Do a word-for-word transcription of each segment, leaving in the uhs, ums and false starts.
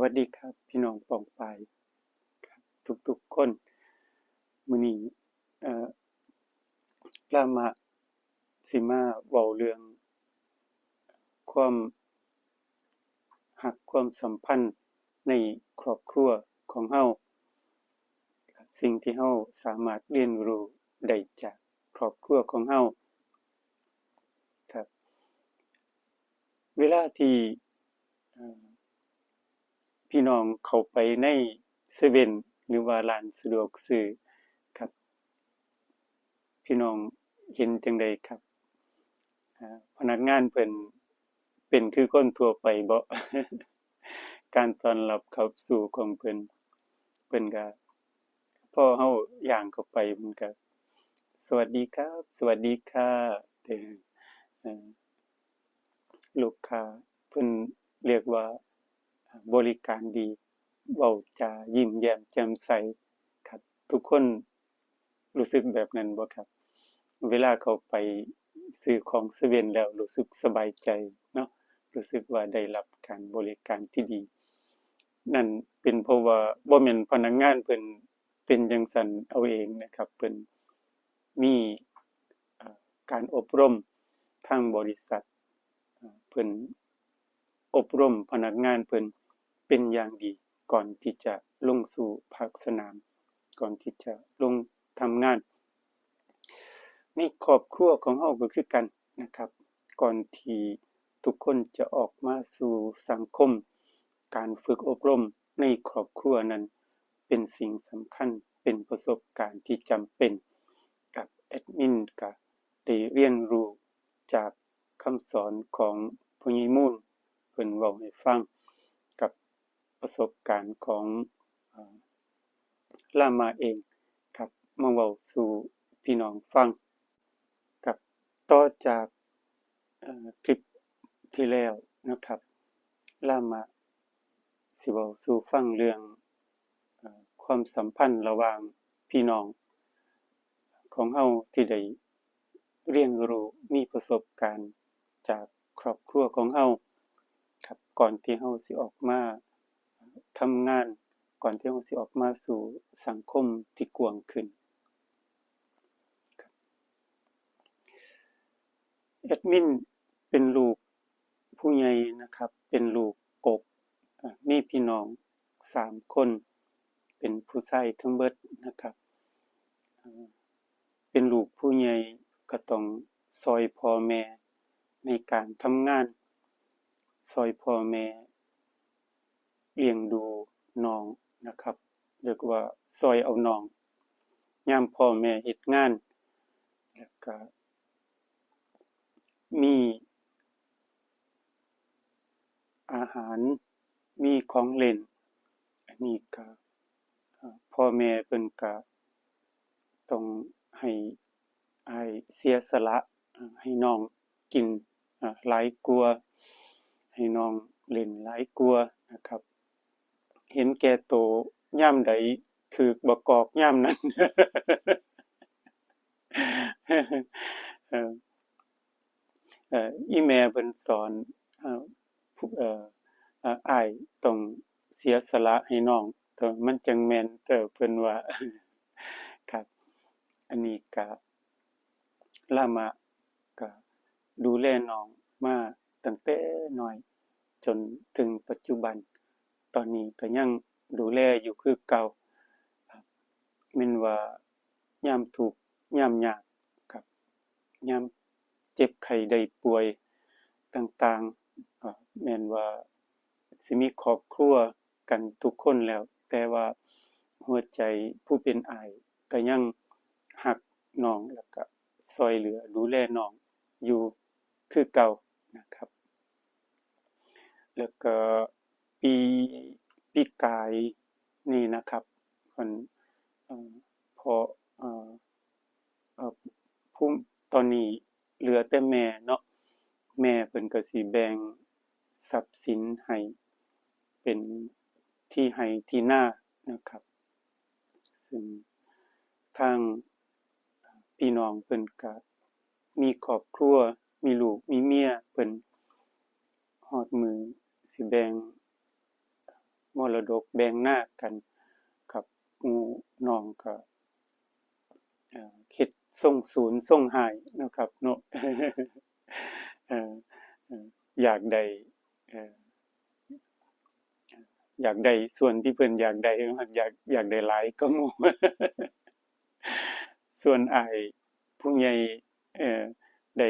วัสดีครับ พี่น้องป้องปายครับ ทุกๆคน มื้อนี้ เอ่อ ลามะสิมาเว้าเรื่องความฮัก ความสัมพันธ์ในครอบครัวของเฮา สิ่งที่เฮาสามารถเรียนรู้ได้จากครอบครัวของเฮาครับ เวลาที่ เอ่อ พี่น้องเข้าไปในเซเว่น หรือว่าร้านสะดวกซื้อครับ พี่น้องเห็นจั่งใดครับ อ่า พนักงานเพิ่นเป็นคือคนทั่วไปบ่ การต้อนรับขับสู้ของเพิ่น เพิ่นก็ พอเฮาย่างเข้าไป เพิ่นก็ สวัสดีครับ สวัสดีค่ะ เอ่อ เอ่อ ลูกค้า เพิ่นเรียกว่า บริการดี เว้าจายิ้มแย้มแจ่มใสครับ ทุกคนรู้สึกแบบนั้นบ่ครับ เวลาเข้าไปซื้อของเซเว่นแล้วรู้สึกสบายใจเนาะ รู้สึกว่าได้รับการบริการที่ดี นั่นเป็นเพราะว่าบ่แม่นพนักงานเพิ่นเป็นจั่งซั้นเอาเองนะครับ เพิ่นมี เอ่อ การอบรมทางบริษัท เอ่อ เพิ่นอบรมพนักงานเพิ่นเป็นอย่างดี ก่อนที่จะลงสู่ภาคสนาม ก่อนที่จะลงทำงาน ในครอบครัวของเฮาก็คือกันนะครับ ก่อนที่ทุกคนจะออกมาสู่สังคม การฝึกอบรมในครอบครัวนั้นเป็นสิ่งสำคัญ เป็นประสบการณ์ที่จำเป็น กับแอดมินก็ได้เรียนรู้จากคำสอนของพ่อใหญ่มูล เพิ่นเว้าให้ฟัง กับประสบการณ์ของ เอ่อ ลามะเองครับ มาเว้าสู่พี่น้องฟังครับ ต่อจาก เอ่อ คลิปที่แล้วนะครับ ลามะสิเว้าสู่ฟังเรื่อง เอ่อ ความสัมพันธ์ระหว่างพี่น้องของเฮาที่ได้เรียนรู้ มีประสบการณ์จากครอบครัวของเฮาครับ ก่อนที่เฮาสิออกมาทำงาน ก่อนที่เฮาสิออกมาสู่สังคมที่กว้างขึ้นครับ แอดมินเป็นลูกผู้ใหญ่นะครับ เป็นลูกกก อ่า มีพี่น้องสามคน เป็นผู้ชายทั้งเบิดนะครับ อ่า เป็นลูกผู้ใหญ่ก็ต้องซ่อยพ่อแม่ในการทำงาน ซ่อยพ่อแม่เลี้ยงดูน้องนะครับ เรียกว่าซ่อยเอาน้อง ยามพ่อแม่เฮ็ดงาน แล้วก็มีอาหาร มีของเล่น อันนี้ก็ เอ่อ พ่อแม่เพิ่นก็ต้องให้อ้ายเสียสละ เอ่อ ให้น้องกิน เอ่อ หลายกว่า ให้น้องเล่นหลายกว่านะครับ เห็นแก่โตยามใดถืกบักกอกยามนั้น เอ่อ เอ่อ อีแม่เพิ่นสอน เอ่อ ผู้ เอ่อ เอ่อ อ้ายต้องเสียสละให้น้อง เอ่อ มันจั่งแม่น เอ่อ เพิ่นว่า ครับ อันนี้ก็ ลามะก็ดูแลน้องมาตั้งแต่น้อยจนถึงปัจจุบัน ตอนนี้ก็ยังดูแลอยู่คือเก่าครับ แม่นว่ายามทุกข์ยามยากครับ ยามเจ็บไข้ได้ป่วยต่างๆ เอ่อ แม่นว่าสิมีครอบครัวกันทุกคนแล้ว แต่ว่าหัวใจผู้เป็นอ้ายก็ยังฮักน้อง แล้วก็ซ่อยเหลือดูแลน้องอยู่คือเก่านะครับ แล้วก็ปี ปีกายนี่นะครับ เพิ่น เอ่อ พอ เอ่อ เอ่อ ผู้ ตอนนี้เหลือแต่แม่เนาะ แม่เพิ่นก็สิแบ่งทรัพย์สินให้เป็นที่ไฮ่ที่นานะครับ ซึ่งทางพี่น้องเพิ่นก็มีครอบครัว มีลูกมีเมีย เพิ่นฮอดมื้อสิแบ่ง มรดกแบ่งนากันครับ หมู่น้องก็ เอ่อ เฮ็ดทรงสูนทรงฮ้ายเนาะครับเนาะ เอ่อ เอ่อ อยากได้ เอ่อ อยากได้ส่วนที่เพิ่นอยากได้ อยาก อยากได้หลายกว่าหมู่ ส่วนอ้ายผู้ใหญ่ เอ่อ ได้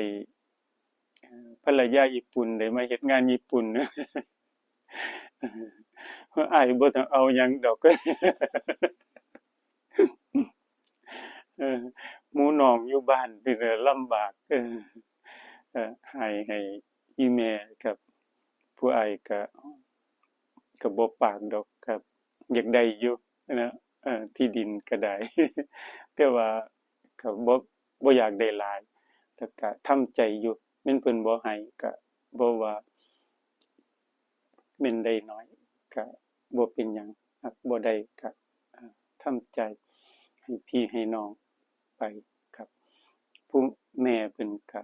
เอ่อ ภรรยาญี่ปุ่น ได้มาเฮ็ดงานญี่ปุ่น อ้ายบ่ต้องเอาหยังดอก เออ หมู่น้องอยู่บ้านที่ลำบาก เออ เออ ให้ ให้อีแม่ครับ ผู้อ้ายก็ ก็บ่ปากดอกครับ อยากได้อยู่นะ เออ ที่ดินก็ได้ แต่ว่าก็บ่ บ่อยากได้หลาย แล้วก็ทำใจอยู่ แม่นเพิ่นบ่ให้ก็บ่ว่า แม่นได้น้อยก็บ่เป็นหยังครับ บ่ได้ก็ เอ่อ ทำใจให้พี่ให้น้องไปครับ ผู้แม่เพิ่นก็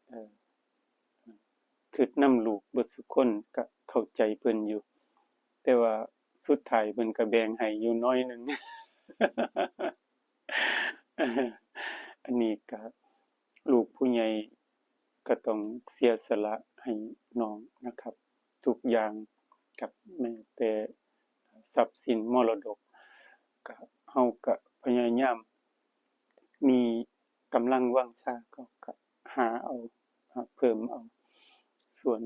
เอ่อ คิดนำลูกเบิดซุคน ก็เข้าใจเพิ่นอยู่ แต่ว่าสุดท้ายเพิ่นก็แบ่งให้อยู่น้อยหนึ่ง อันนี้ก็ลูกผู้ใหญ่ก็ต้องเสียสละให้น้องนะครับ ทุกอย่างครับ แม้แต่ทรัพย์สินมรดก ก็ เฮาก็พยายามมีกำลังวังชา ก็ ก็หาเอา หาเพิ่มเอา ส่วน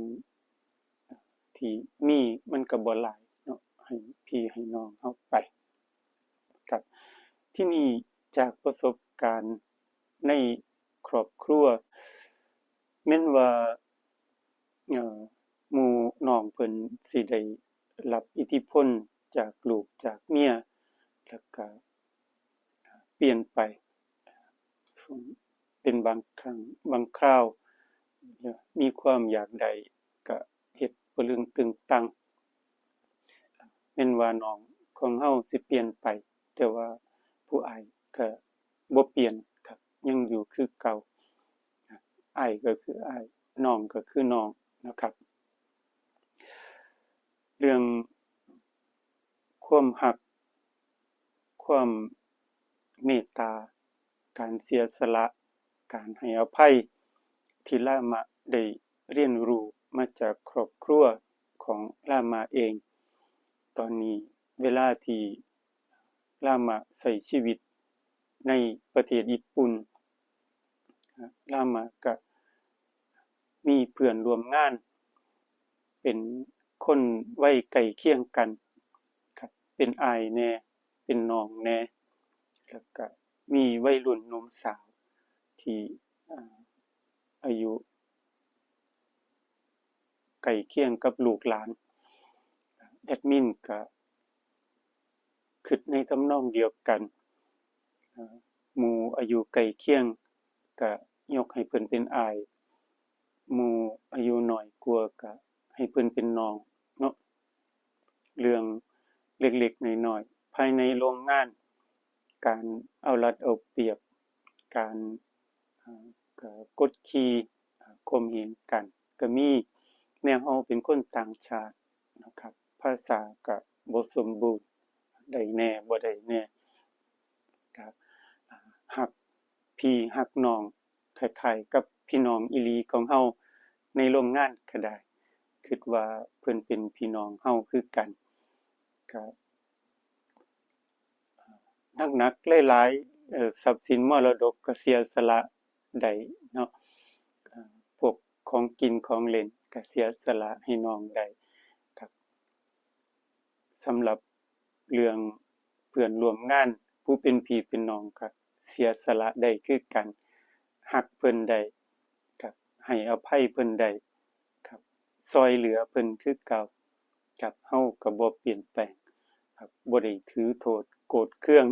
ที่มีมันก็บ่หลายเนาะ ให้พี่ให้น้องเฮาไป ครับ ที่นี่จากประสบการณ์ในครอบครัว แม่นว่า เอ่อ หมู่น้องเพิ่นสิได้รับอิทธิพลจากลูกจากเมีย แล้วก็เปลี่ยนไป เป็นบางครั้งบางคราว มีความอยากได้ก็เฮ็ดบ่เรื่องตึงตัง แม่นว่าน้องของเฮาสิเปลี่ยนไป แต่ว่าผู้อ้ายก็บ่เปลี่ยนครับ ยังอยู่คือเก่า อ้ายก็คืออ้าย น้องก็คือน้องนะครับ เรื่องความฮัก ความเมตตา การเสียสละ การให้อภัย ที่ลามะได้เรียนรู้มาจากครอบครัวของลามะเอง ตอนนี้เวลาที่ลามะใช้ชีวิตในประเทศญี่ปุ่น ลามะก็มีเพื่อนร่วมงาน เป็นคนวัยใกล้เคียงกันครับ เป็นอ้ายแหน่ เป็นน้องแหน่ แล้วก็มีวัยรุ่นหนุ่มสาวที่ อ่า อายุ ใกล้เคียงกับลูกหลาน แอดมินก็คิดในทำนองเดียวกัน เอ่อ หมู่อายุใกล้เคียงก็ยกให้เพิ่นเป็นอ้าย หมู่อายุน้อยกว่าก็ให้เพิ่นเป็นน้องเนาะ เรื่องเล็กๆน้อยๆ ภายในโรงงาน การเอารัดเอาเปรียบ การ เอ่อ ก็กดขี่ เอ่อ ข่มเหงกันก็มี แนวเฮาเป็นคนต่างชาตินะครับ ภาษาก็บ่สมบูรณ์ ได้แหน่ บ่ได้แหน่ ก็ อ่า ฮักพี่ฮักน้อง คล้ายๆกับพี่น้องอีหลีของเฮาในโรงงานก็ได้ คิดว่าเพิ่นเป็นพี่น้องเฮาคือกัน ก็ หนักๆหลายๆ เอ่อ ทรัพย์สินมรดกก็เสียสละได้เนาะ เอ่อ พวกของกินของเล่นก็เสียสละให้น้องได้ครับ สำหรับเรื่องเพื่อนร่วมงาน ผู้เป็นพี่เป็นน้องก็เสียสละได้คือกัน ฮักเพิ่นได้ครับ ให้อภัยเพิ่นได้ครับ ซ่อยเหลือเพิ่นคือเก่าครับ เฮาก็บ่เปลี่ยนแปลงครับ บ่ได้ถือโทษโกรธเคือง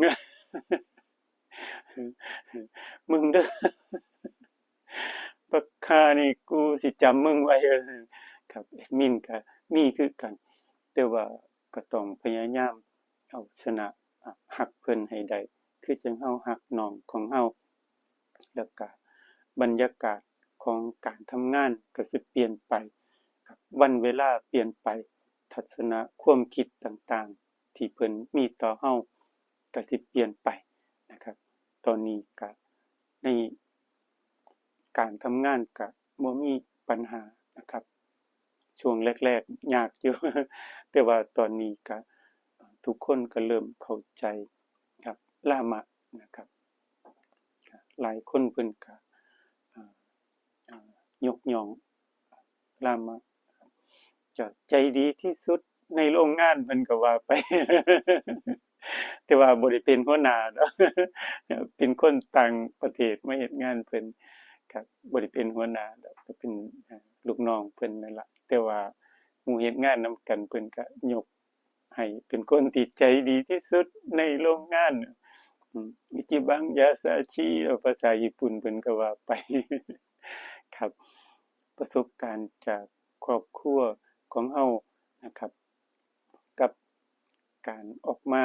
มึงเด้อ บักห่านี่กูสิจำมึงไว้ ครับ แอดมินก็มีคือกัน แต่ว่าก็ต้องพยายามเอาชนะ อ่ะ ฮักเพิ่นให้ได้ คือจั่งเฮาฮักน้องของเฮา แล้วก็บรรยากาศของการทำงานก็สิเปลี่ยนไปครับ วันเวลาเปลี่ยนไป ทัศนะความคิดต่างๆ ที่เพิ่นมีต่อเฮาก็สิเปลี่ยนไปนะครับ ตอนนี้ก็ในการทำงานก็บ่มีปัญหานะครับ ช่วงแรกๆ ยากอยู่ แต่ว่าตอนนี้ก็ทุกคนก็เริ่มเข้าใจครับ ลามะนะครับ หลายคนเพิ่นก็ อ่า อ่า ยกย่องลามะ จะใจดีที่สุดในโรงงานเพิ่นก็ว่าไป แต่ว่าบ่ได้เป็นหัวหน้าดอก เป็นคนต่างประเทศมาเฮ็ดงานเพิ่นครับ บ่ได้เป็นหัวหน้าดอก ก็เป็น อ่า ลูกน้องเพิ่นนั่นล่ะ แต่ว่าหมู่เฮ็ดงานนำกันเพิ่นก็ยกให้เป็นคนที่ใจดีที่สุดในโรงงาน อืม อิจิบังยาซาชิ ภาษาญี่ปุ่นเพิ่นก็ว่าไป ครับ ประสบการณ์จากครอบครัวของเฮานะครับ กับการออกมา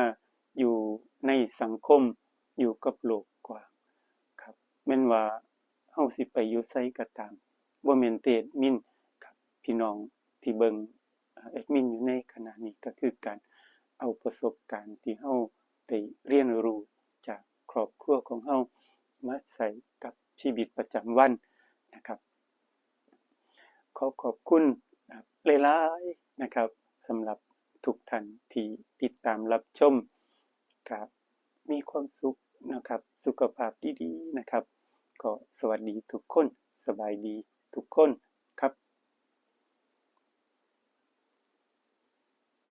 อยู่ในสังคม อยู่กับโลกกว้างครับ แม่นว่าเฮาสิไปอยู่ไสก็ตาม บ่แม่นแต่แอดมินครับ พี่น้องที่เบิ่ง อ่า แอดมินอยู่ในขณะนี้ ก็คือการเอาประสบการณ์ที่เฮาได้เรียนรู้จากครอบครัวของเฮามาใส่กับชีวิตประจำวันนะครับ ขอขอบคุณ อ่า หลายๆ นะครับ สำหรับทุกท่านที่ติดตามรับชม ก็มีความสุขนะครับ สุขภาพดีๆ นะครับ ก็สวัสดีทุกคน สบายดีทุกคน